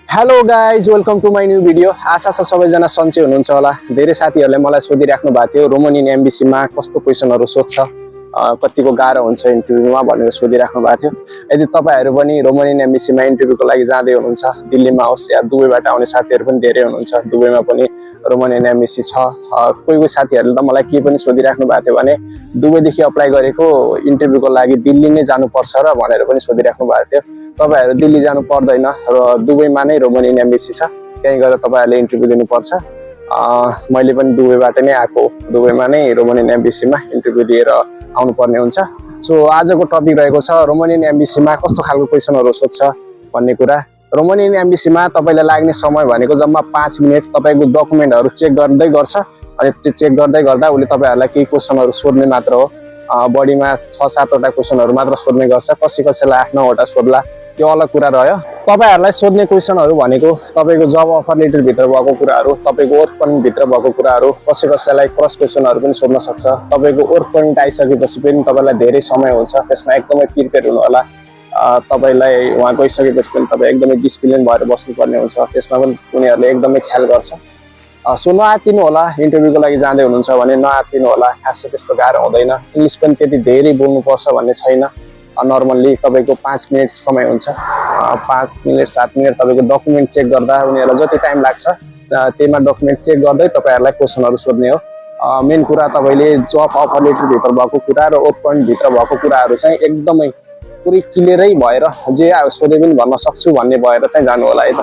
Hello guys welcome to my new video. आशा छ सबैजना सन्चै हुनुहुन्छ होला। धेरै साथीहरूले मलाई सोधिराख्नु भएको थियो रोमनियन एमबिसीमा कस्तो क्वेसनहरू सोध्छ, कतिको गाह्रो हुन्छ इन्टरभ्यूमा भनेर सोधिराख्नु भएको थियो। यदि तपाईँहरू पनि रोमनियन एमबिसीमा इन्टरभ्यूको लागि जाँदै हुनुहुन्छ, दिल्लीमा होस् या दुबईबाट आउने साथीहरू पनि धेरै हुनुहुन्छ, दुबईमा पनि रोमनियन एमबिसी छ। कोही कोही साथीहरूले त मलाई के पनि सोधिराख्नु भएको थियो भने दुबईदेखि अप्लाई गरेको इन्टरभ्यूको लागि दिल्ली नै जानुपर्छ र भनेर पनि सोधिराख्नु भएको थियो। तपाईहरू दिल्ली जानु पर्दैन र दुबईमा नै रोमनियन एमबिसी छ, त्यहीँ गएर तपाईँहरूले इन्टरभ्यू दिनुपर्छ। मैले पनि दुबईबाट नै आएको, दुबईमा नै रोमनियन एमबिसीमा इन्टरभ्यू दिएर आउनुपर्ने हुन्छ। सो आजको टपिक रहेको छ रोमनियन एमबिसीमा कस्तो खालको क्वेसनहरू सोध्छ भन्ने कुरा। रोमनियन एमबिसीमा तपाईँलाई लाग्ने समय भनेको जम्मा 5 मिनट। तपाईँको डकुमेन्टहरू चेक गर्दै गर्छ अनि त्यो चेक गर्दै गर्दा उसले तपाईँहरूलाई केही क्वेसनहरू सोध्ने मात्र हो। बढीमा 6-7 वटा क्वेसनहरू मात्र सोध्ने गर्छ, कसैलाई 8-9 वटा सोध्ला, त्यो अलग कुरा रह्यो। तपाईहरूलाई सोध्ने क्वेसनहरू भनेको तपाईँको जब अफर लेटरभित्र भएको कुराहरू, तपाईँको वर्क पर्मिटभित्र भएको कुराहरू, कसैलाई क्रस क्वेसनहरू पनि सोध्न सक्छ। तपाईँको वर्क पर्मिट आइसकेपछि पनि तपाईँलाई धेरै समय हुन्छ, त्यसमा एकदमै प्रिपेयर हुनु होला। तपाईँलाई वहाँ गइसकेपछि पनि तपाईँ एकदमै डिसिप्लिन भएर बस्नुपर्ने हुन्छ, त्यसमा पनि उनीहरूले एकदमै ख्याल गर्छ। सो नआत्तिनु होला, इन्टरभ्यूको लागि जाँदै हुनुहुन्छ भने नआत्तिनु होला, खासै त्यस्तो गाह्रो हुँदैन। इङ्ग्लिस पनि त्यति धेरै बोल्नुपर्छ भन्ने छैन। नर्मल्ली तपाईँको 5 मिनट समय हुन्छ, 5 मिनट 7 मिनट तपाईँको डकुमेन्ट चेक गर्दा उनीहरूलाई जति टाइम लाग्छ त्यहीमा डकुमेन्ट चेक गर्दै तपाईँहरूलाई क्वेसनहरू सोध्ने हो। मेन कुरा तपाईँले जब अफर लेटरभित्र भएको कुरा र वर्क पर्मिटभित्र भएको कुराहरू चाहिँ एकदमै पुरै क्लियरै भएर जे सोधे पनि भन्न सक्छु भन्ने भएर चाहिँ जानु होला है त।